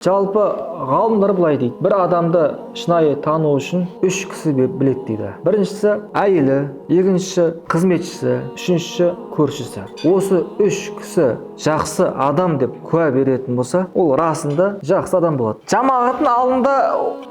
Жалпы ғалымдар былай дейді: бір адамды шынайы тану үшін үш кісі біледі дейді. Біріншісі – әйелі, екіншісі – қызметшісі, үшіншісі – көршісі. Осы үш кісі жақсы адам деп куә беретін болса, ол расында жақсы адам болады. Жамағаттың алдында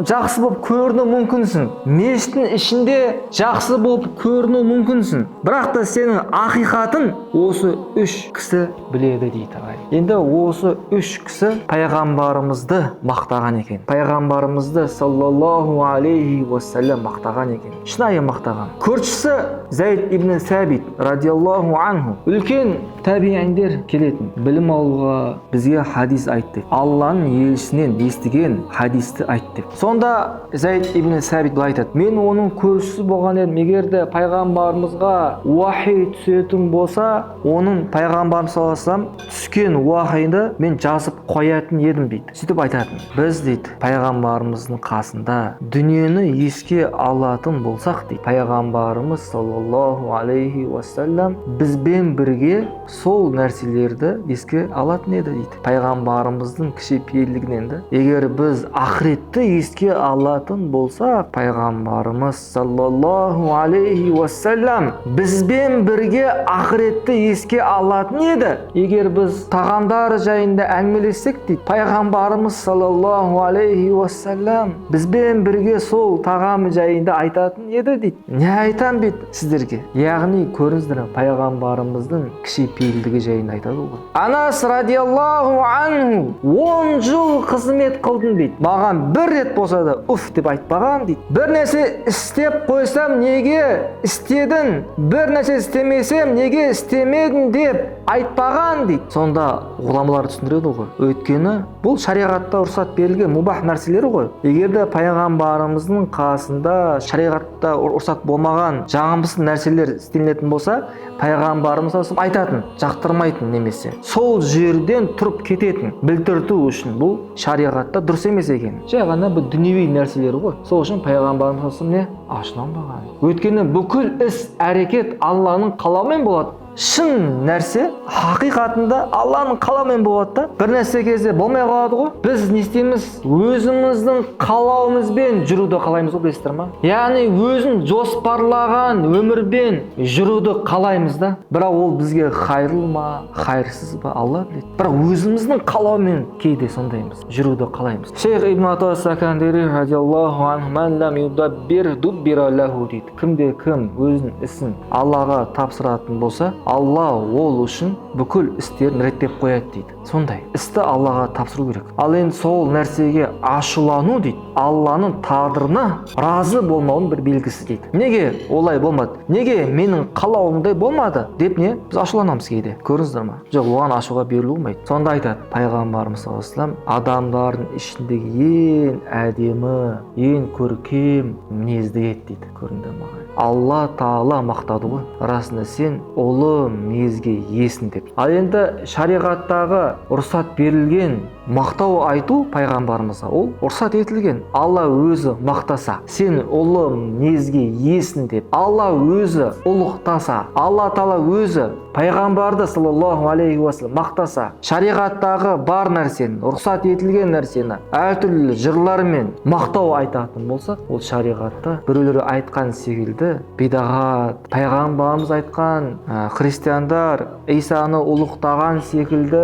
жақсы болып көріну мүмкінсің, мешіттің ішінде жақсы болып көріну мүмкінсің, бірақ та сенің ақиқатын осы үш кісі біледі дейді, ағай. Енді осы үш кісі пайғамбарымызды мақтаған екен. Пайғамбарымызды, саллаллаху алейхи уассалам, мақтаған екен, шынайы мақтаған. Көршісі Зайд ибн Сәбит радиаллаху анху, үлкен табииндер, келетін білім алуға. Бізге хадис айт деп, Алланың елшісінен естіген хадисті айт деп. Сонда Зайд ибн Сәбит былай айтады: мен оның көршісі болған едім. Егер де пайғамбарымызға уахи түсетін болса, оның, пайғамбарымыз саллаллаху алейхи вассалам, түскен уахиді мен жазып қоятын едім дейді. Сөйтіп айтатын: біз, дейді, пайғамбарымыздың қасында дүниені еске алатын болсақ, дейді, пайғамбарымыз, саллаллаху алейхи уассалам, бізбен бірге сол нәрселерді еске алатын еді дейді. Пайғамбарымыздың кішіпейілдігінен да. Егер біз ақыретті еске алатын болсақ, пайғамбарымыз, саллаллаху алейхи уассалам, бізбен бірге ақыретті еске алатын еді. Егер біз тағамдар жайында әңгімелессек, дейді, пайғамбарымыз, саллаллаху алейхи уассалам, бізбен бірге сол тағам жайында айтатын еді дейді. Не айтамын дейді сіздерге? Яғни, көрдіңіздер ме, пайғамбарымыздың кішіпейілдігі жайында айтады ғой. Анас радиаллаху анху: 10 жыл қызмет қылдым дейді, маған бір рет болса да уф деп айтпаған дейді. Бір нәрсе істеп қойсам, неге істедің, бір нәрсе істемесем, неге істемедің деп айтпаған дейді. Сонда ғұламалар түсіндіреді ғой: өйткені бұл шариғатта рұқсат берілген мубах нәрселер ғой. Егер де пайғамбарымыздың қасында шариғатта рұқсат болмаған жағымсыз нәрселер істелінетін болса, пайғамбарымыз саллаллаху айтатын, жақтырмайтын немесе сол жерден тұрып кететін, білдірту үшін бұл шариғатта дұрыс емес екен. Жай ғана бұл дүниеви нәрселер ғой. Сол үшін пайғамбарымыз саллаллаху не ашуланбаған, өйткені бүкіл іс әрекет Алланың қалауымен болады. Шын нәрсе хақиқатында Алланың қалауымен болады да. Бір нәрсе кезде болмай қалады ғой, біз не істейміз? Өзіміздің қалауымызбен жүруді қалаймыз ғой, білесіздер ма? Яғни өзін жоспарлаған өмірбен жүруді қалаймыз да. Бірақ ол бізге хайырлы ма, хайырсыз ба, Алла біледі. Бірақ өзіміздің қалаумен кейде сондаймыз, жүруді қалаймыз. Шейх Ибн Ата Сакандери радиаллаху анху: «Мән лам юдаббир дуббира лаху», – дейді. Кімде кім өзінің ісін Аллаға тапсыратын болса, Алла ол үшін бүкіл істерін реттеп қояды дейді. Сондай істі Аллаға тапсыру керек. Ал енді сол нәрсеге ашулану, дейді, Алланың тағдырына разы болмаудың бір белгісі дейді. Неге олай болмады, неге менің қалауымдай болмады деп не біз ашуланамыз кейде, көрдіңіздер ма? Жоқ, оған ашуға берілу болмайды. Сонда айтады пайғамбарымыз саллаллаху алейхи вассалам: адамдардың ішіндегі ең әдемі, ең көркем мінезді еді дейді. Көрінді ма? Алла Тағала мақтады ғой: расында сен ұлы мінезге иесің деп. Ал енді шариғаттағы рұқсат берілген мақтау айту пайғамбарымызға, ол рұқсат етілген. Алла өзі мақтаса, сен ұлы мінезге иесің деп, Алла өзі ұлықтаса, Алла Тағала өзі пайғамбарды, саллаллаху алейхи уассалам, мақтаса, шариғаттағы бар нәрсені, рұқсат етілген нәрсені әртүрлі жырлармен мақтау айтатын болсақ, ол шариғатта біреулер айтқан секілді бидағат, пайғамбарымыз айтқан христиандар Исаны ұлықтаған секілді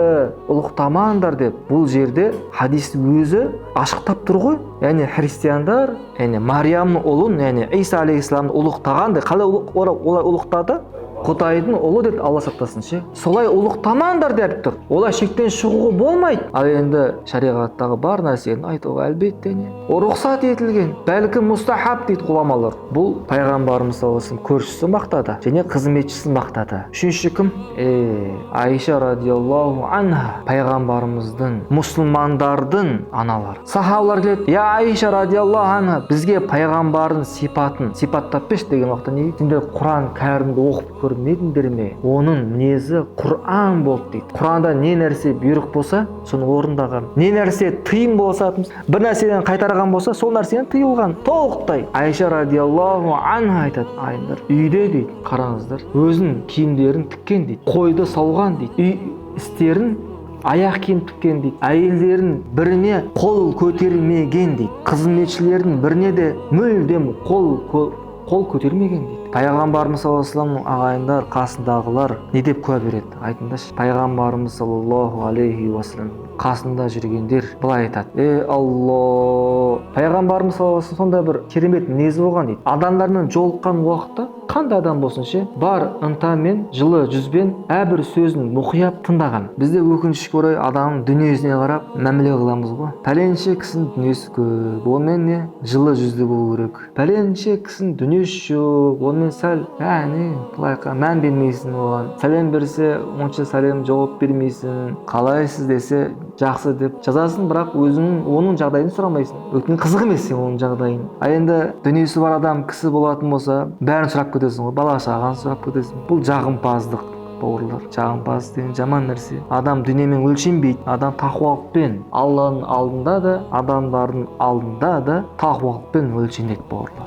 ұлықтамаңдар деп, бұл жерде хадис өзі ашықтап тұр ғой. Яғни христиандар, яғни Мариямның ұлын, яғни Иса алейхисаламды ұлықтағандай. Қалай олар ұлықтады? Құдайдың ұлы деді, Алла сақтасын ше. Солай ұлықтамаңдар деп тұр. Олай шектен шығуға болмайды. Ал енді шариғаттағы бар нәрсені айтуға, әлбетте, не ол рұқсат етілген, бәлкім мустахаб дейді ғұламалар. Бұл пайғамбарымыз саллаллаху алейхи вассалам көршісі мақтады және қызметшісі мақтады. Үшінші кім? Айша радиаллаху анха, пайғамбарымыздың, мұсылмандардың аналары. Сахабалар келеді: «Я Айша радиаллаху анха, бізге пайғамбардың сипатын сипаттап берші», – деген уақытта не дейді? «Сендер Құран кәрімді оқып көрмедіңдер ме? Оның мінезі Құран болды», – дейді. Құранда не нәрсе бұйрық болса, соны орындаған, не нәрсе тыйым болса, бір нәрседен қайтарған болса, сол нәрседен тыйылған толықтай. Айша радиаллаху анха айтады: айындар үйде, дейді, қараңыздар, өзінің киімдерін тіккен дейді, қойды сауған дейді, үй істерін аяқ киім тіккен дейді. Әйелдердің біріне қол көтермеген дейді. Қызметшілердің біріне де мүлдем қол көтермеген дейді. Пайғамбарымыз саллаллаху алейхи уассаламның ағайындар, қасындағылар не деп куә береді, айтыңдаршы? Пайғамбарымыз саллаллаху алейхи уассалам қасында жүргендер былай айтады: «Е, Алла!» Пайғамбарымыз саллаллаху алейхи вассалам сондай бір керемет мінезі болған дейді. Адамдармен жолыққан уақытта, қандай адам болсын ше, бар ынтамен, жылы жүзбен әрбір сөзін мұқият тыңдаған. Бізде, өкінішке орай, адамның дүниесіне қарап мәміле қыламыз ғой. Пәленше кісінің дүниесі көп, онымен не жылы жүзді болу керек. Пәленше кісінің дүниесі жоқ, онымен сәл не былай мән бермейсің. Оған сәлем берсе, онша сәлем жауап бермейсің. Қалайсыз десе, жақсы деп жазасың, бірақ өзің оның жағдайын сұрамайсың, өйткені қызық емес сен оның жағдайын. А енді дүниесі бар адам, кісі болатын болса, бәрін сұрап кетесің ғой, бала шағаны сұрап кетесің. Бұл жағымпаздық, бауырлар. Жағымпаз деген жаман нәрсе. Адам дүниемен өлшенбейді, адам тақуалықпен, Алланың алдында да, адамдардың алдында да тақуалықпен өлшенеді, бауырлар.